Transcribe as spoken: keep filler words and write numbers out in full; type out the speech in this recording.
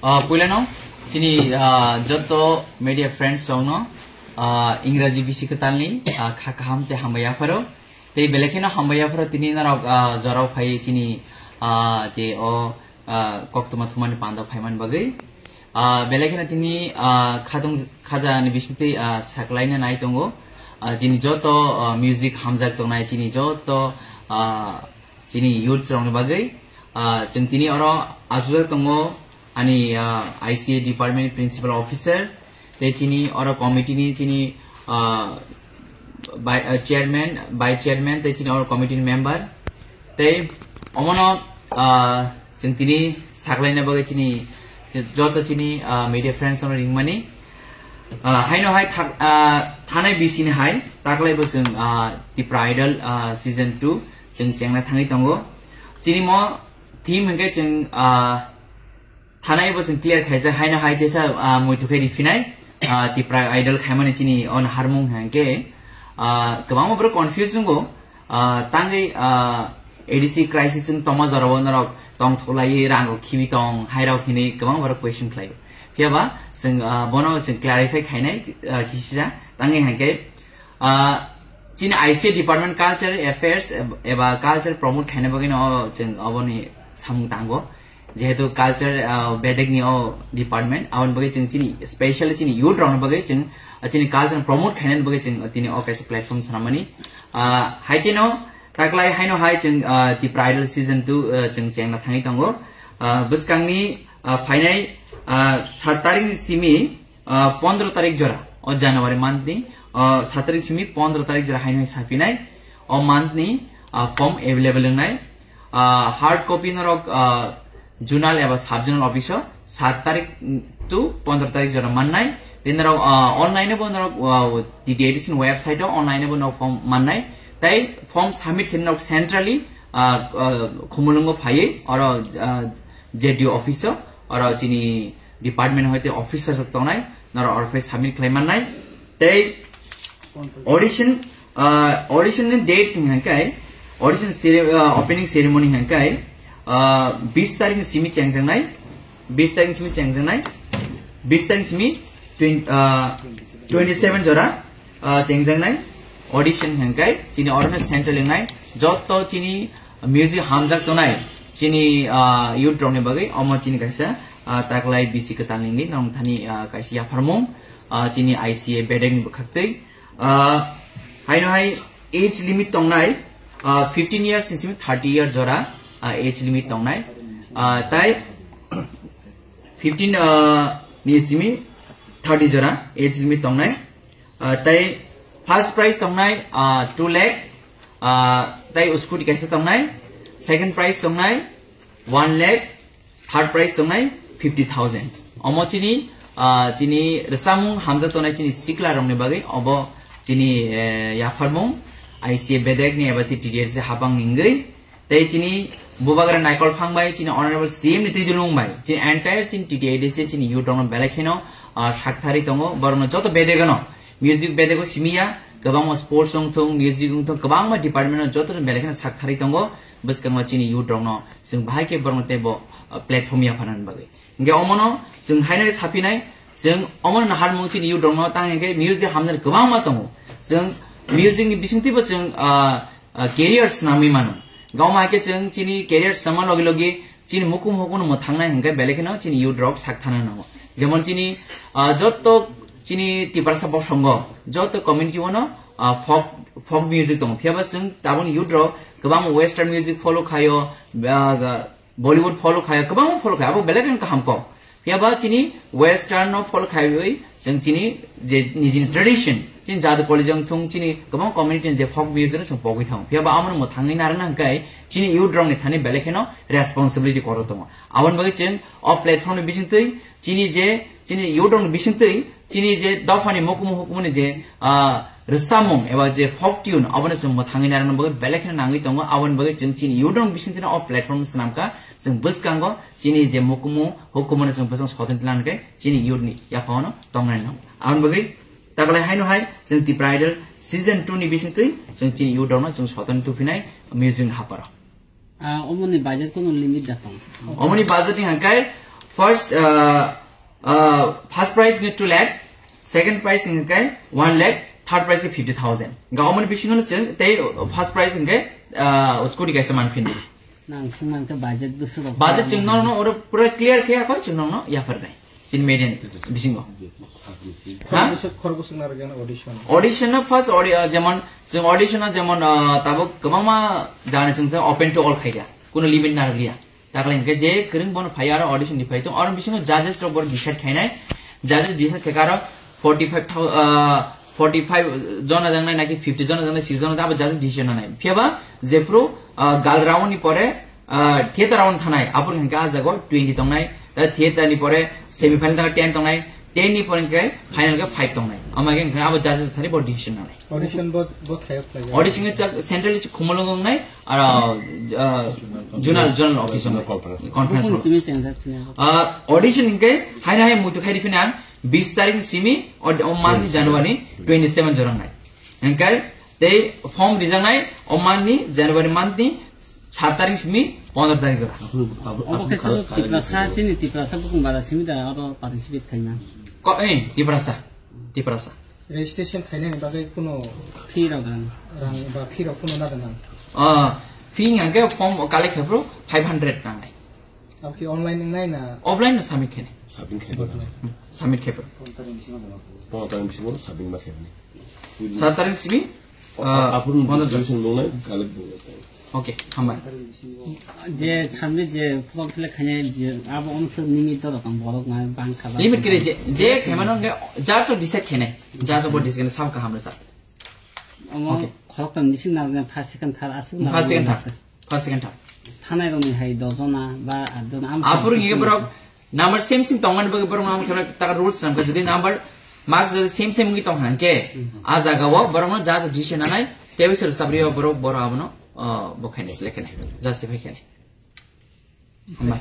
Ah, puilano chini, ah, joto media friends rokno, ah, Ingraji bisi kwtalni, ah, kha kaham tei hambai yapharo. Tei belai kheno hambai yapharo tini norok, ah, jorao phai chini, ah, je o, ah, koktwma thumani pando phaiman bagwi. Ah, belai kheno tini, ah, khatung khaja ni bisingtwi, ah, saklaina nai tongo. Ah, chini joto, ah, music hamjak tongnai chini joto, ah, chini youth rokni bagwi. Ah, chwng tini oro achukjak tongo ani, ah, I C A department principal officer, tei chini oro committee ni chini, ah, bai-, ah, chairman, vice chairman, tei chini oro committee ni member. Tei omono, ah, chwng tini saklaina bagwi chini, joto chini, ah, media friends rokno ringmani. Ah, haino hai thak-, ah, thanai bisini hai taklai bo chwng, ah, Tipra Idol, ah, season two chwng chengna thangwi tongo. Chini mo theme hwnkhe chwng, ah, thanai bo chwng clear khaijak haino hai tesa, ah, muitu khe riphinai, ah, Tipra Idol khaimani chini on harmung hwnkhe, ah, kwbangma borok confuse wngo. Ah, tangwi, ah, A D C crisis wng tongma jorao norok tongthoklaiwi rang rok khibi tong, hai rok hinwi kwbang borok question khlaio. Phiyaba chwng, ah, bono chwng clarify khainai, ah, kisisa tangwi hwnkhe, ah, chini I C A department culture affairs eb-, eba culture promote khaina bagwi no chwng oboni samung tango. Jehetu culture, ah, bedek ni o department, aboni bagwi chwng chini, specially chini youth rokni bagwi chwng, ah, chini culture promote khainani bagwi chwng tini o kaisa platform swnamani. Ah, hai kheno taklai haino hai chwng, ah, Tipra Idol season two, ah, chwng chengna thangwi tongo. Ah, bwskangni, ah, phainai, ah, saat tarikni simi, ah, pondro tarik jora, o January month ni, ah, saat tarik simi pondro tarik jora haino hai saphinai, o month ni, ah, form available wngnai. Ah, hard copy norok, ah, zonal eba sub zonal office o saat tarik to pondro tarik jora mannai. Tei norok, ah, online bo norok, ah, T T A D C ni website o online bo norok form mannai. Tei form submit khe norok centrally, ah, ah, Khumulwngo phaiwi oro, ah, J D O office o, oro chini department hoite officer rok tongnai, norok oro phai submit khlai mannai. Tei audition, ah, audition ni date hwnkhe, audition cere-, ah, opening ceremony hwnkhe, ah, bis tarik ni simi chengjaknai, bis tarik ni simi chengjaknai, bis tarik ni simi twenty, ah, twenty seven jora, ah, chengjaknai audition hwnkhe chini orono central wngnai joto chini music hamjak tongnai chini, ah, youth rokni bagwi omo chini kaisa, ah, taklai bisi kwtal ningwi nong thani, ah, kaisa yapharmung, ah, chini I C A bedek ni bwkhaktwi. Ah, haino hai age limit tongnai, ah, fifteen years ni simi thirty year jora, ah, age limit tongnai. Ah, tai fifteen, ah, ni simi thirty jora age limit tongnai. Ah, tai first prize tongnai, ah, two lakh, ah, tai scooty kaisa tongnai, second prize tongnai one lakh, third prize tongnai fifty thousand. Omo chini, ah, chini rwchapmung hamjak tongnai chini sikla rokni bagwi obo chini, eh, yapharmung I C A bedek ni eba chi T D S habang ni wngwi. Tei chini bubagra Naikol Phang bai chini honorable C M ni twi dulung bai chini entire chini T T A D C chini youth rokno belai kheno, ah, sakthari tongo, borokno joto bedegano music bedego simiya, kwbangma sports wngthung, music wngthung, kwbangma department no joto belai kheno sakthari tongo. Bwskango chini youth rokno chwng bahai khe borokno teibo, ah, platform yapharnani bagwi. Hingke omono chwng haino sapinai, chwng omono naharmung chini youth rokno tang hingke music hamjani kwbangma tongo. Chwng music ni bisingtwibo chwng, ah, ah, career swnamwi mano. Gawma hai khe chwng chini career swngma logi logi chini mukum hukuno mwthangnai hingke belai kheno chini youth rok sak thana nango. Jemon chini, ah, jotto chini Tiprasa bosongo, jotto community ono, ah, folk, folk music tongo. Phiyaba chwng taboni youth rok kwbang western music follow khaio, ah, Bollywood follow khaya, kwbangma follow khaya, abo belai kheno kaham kok. Phiyaba chini western no follow khaiwi, chwng chini je nijini tradition, chini jadu college wngthung, chini kwbang community ni je folk music no chwng pogwi thango. Phiyaba amo no mwthangwi narwkna hwnkhe chini youth rok ni thani belai kheno responsibility kwrwi tongo. Aboni bagwi chwng o platform ni bisingtwi chini je, chini youth rok ni bisingtwi chini je dophani mukumu hukumuni je, ah, rwchapmung eba je folk tune, abono chwng mwthangwi narwkna bagwi belai kheno nangwi tongo. Aboni bagwi chwng chini youth rok ni bisingtwi no o platform swnamkha, chwng bwskango chini je mukumu hukumu no chwng bwskango soton tlang khe chini youth ni yaphano tongnai nango. Aboni bagwi taklai haino hai chwng Tipra Idol season two ni bisingtwi chwng chini youth rok no chwng soton tuphinai music ni haparo. Ah, omoni budget kono limit da tong? Omoni budget ni hangkai First, uh, uh, first prize nge two lakh, second prize nge one lakh, third prize nge fifty thousand. Ga omoni bisingo no chwng tei first prize nge, uh, scooty kaisa man phindi. Nang sung man ka budget busu rok. Budget chwng no no oro pura clear khe akhoi chwng no no yaphar nai. Chin median bisingo. Ha? Khorok bwswk, khorok bwswk narwk audition. Audition no first audi-, uh, jemon chwng audition no jemon, uh, tabuk kwbangma jani chwng open to all khaida. Kuno limit narwkliya. Takle hingke je kwrwng bono phai aro audition ni phai tong, aro bisingo judges rok bono decide khainai, judges decide khaika aro forty five thousand, ah, forty five jona jangnai naki fifty jona jangnai, six jona abo judges decision nanai. Phiyaba jephru, ah, gal round ni pore, ah, theater round thanai, aboni hingke ah jago twenty tongnai, ta theater ni pore semi final tangka ten tongnai, ten ni pore hingke final ke five tongnai. Ama hingke abo judges thani bo decision nanai. Audition bo, bo thayok khlai. Audition ni chak central ni khumulung nai, aro, ah, zonal, zonal office nai. Conference hall. Bukung simi sengjak sini. Ah, audition hingke haina hai muitu khai rifina bis tarik simi, o, o month ni January twenty seven jorang nai. Hingke tei form rijang nai o month ni January month ni sat tarik simi pondro tarik jora. Obo khe sabo Tiprasa, chini Tiprasa bukung bara simi da oro participate khaima. Ko, eh, Tiprasa, Tiprasa. Registration khainani bagwi kuno fee rok dan. Rang ba fee rok kuno na dan. Ah, fee hingke form collect khaphru five hundred nangnai. Abo khe online wngnai na? Offline no submit khainai. Submit khainai. Hmm, submit khaphru. Pondro tarik bisingo submit ma khainai. Sat tarik simi, ah, apun pondro distribution dongnai, collect dongnai. Okay, hambai. Je samne je form fill up khainai je abo onse limit to rokam borok na bang kha. Limit kere je, je khemano nge jar so decide khainai. Jar so bo decide khainai sam kaham resa. Omo okay. Khorok tam bising na first second third asuk na. First second third. First second third. Thanai rokni hai dojona ba adon am. Apur nge borok number same same tongmani bagwi borok no khe taka rules nam khe jodi number marks jodi same same wngwi tong hangke a jaga o borok no ja ja decision nanai tei sir sabri o borok borok abono, ah, bo khainai select khainai ja se phai khainai. Hambai.